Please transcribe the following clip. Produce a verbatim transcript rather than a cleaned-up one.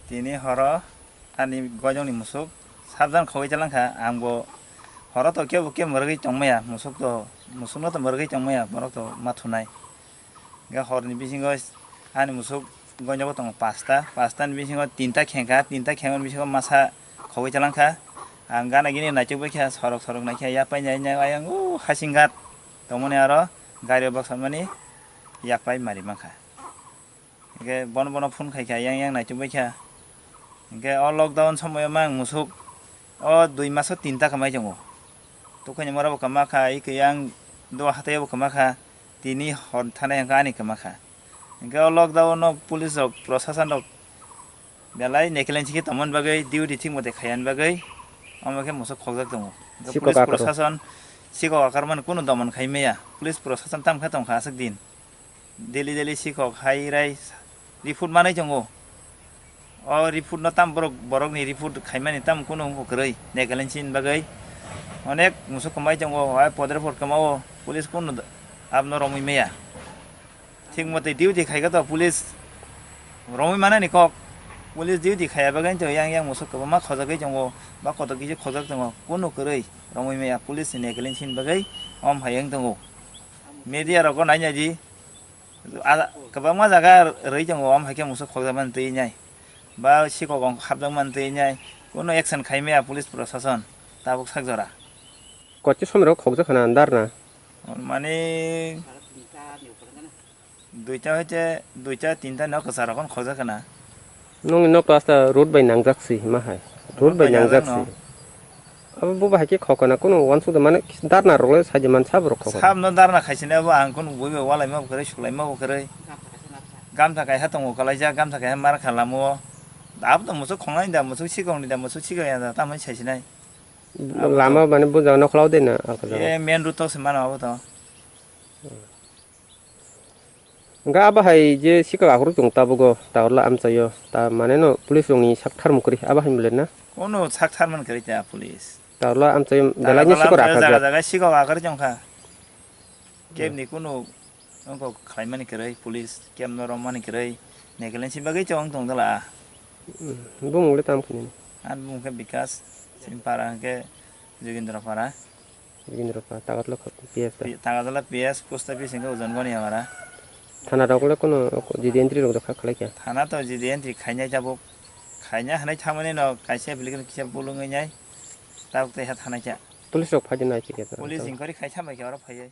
Tini horo ani gojongni musuk sabjan khogwi chalangkha, angbo horo to kebo kebo mwrwgwi tongmaya, musuk to, musukno to mwrwgwi tongmaya, borok to ma thunai. Hwnkhe horni bisingo ani musuk gonjogo tongo pasta, pastani bisingo tinta khengkha, tinta khengmani bisingo masa khogwi chalangkha. Ang gana gini naichuk baikha, sorok sorok naikha, yapai nai nai ayang o hasing ghat tongmani aro gari o bwkhamani yapai mari mankha. Hwnkhe bono bono phone khaikha, yang yang naichuk baikha. Hwnkhe o lockdown somoio mang musuk o dui maso tinta kamai tongo. Tukhaini mora bo kamakha, ike yang do hatai bo kamakha, tini hor thanai hwnkhe ani kamakha. Hwnkhe o lockdown no police rok, prosasan rok belai neglect khe tongmani bagwi, duty thik mate khayani bagwi omo khe musuk khokjak tongo. Hwnkhe sikok police akaro. Prosasan sikok akarmani kunu doman khai maya. Police prosasan tamkhe tongkha aswk din. Daily daily sikok hai rai report manwi tongo. O report no tam borok, borokni report khaimani tam kunu wngkha kwrwi, neglect ni bagwi onek musuk kwmai tongo, hai podre pod kwmao police kunu abno romwi maya. Thik motoi duty khaikha to police romwi manani kok, police duty khaiya bagwi to yang yang musuk kwbangma khojagwi tongo, ba kotor kisi khojak tongo, kunu kwrwi romwi maya police ni neglect ni bagwi om hai wng tongo. Media rogo naina di. A, kwbangma jaga rwi tongo, omo hai khe musuk khokjakmani twi nai, ba sikok wng hapjakmani twi nai, kunu action khai maya police prosason tabuk sak jora. Kochi somrok khokjak khana darna? Mani duita hoite duita tinta no kwchar rokon khokjak khana. Nongni nok to asta road bai nangjak si ma hai. Road bai nangjak si. Abo bo bahai khe khokana kunu wansuk da mane darna rok le saidi man sabo rok khokana. Sab no darna khaisini abo ang kunu bui bai walai ma bo kwrwi suklai ma bo kwrwi. Gamtha kaisa tongo kwlaijak, gamtha kaisa mar kha lama o. Abo to musuk khongnai da, musuk sikok ni da, musuk sikok ya da, tamoni saisinai. Lama mane bo jaga no khwlao de na. E main road to se mano abo to. Hwnkhe abo hai je sikok akhorok chwng tabukgo, taorla amchaio, ta mane no police rokni sak tharmung kwrwi, abo hai mole na? Kono sak tharmani kwrwi ta police. Taorla amchaio, belai ni sikok akhorjak. Jaga jaga sikok akhorwi chwngkha. Kebni kono wngkok khlaimani kwrwi, police kebno romani kwrwi, neglect ni bagwi chwng tongdala. Bumung le tam khnini? Ani bumung khe Bikas, chini para hwnkhe Jogindra para. Jogindra para, Tagatla P S ta? Pi-, Tagatla P S, post office hwnkhe Ojon Goniya para. Thana rok le kono G D entry rok kha khlai kha? Thana to G D entry khainai tabuk. Khaina hwnwi thangmani no kaisa application kisa bulungwi nai. Tabuk tei ha thanai kha. Police rok phai de nai khe. Police inquiry khai thambai khe oro phaiwi.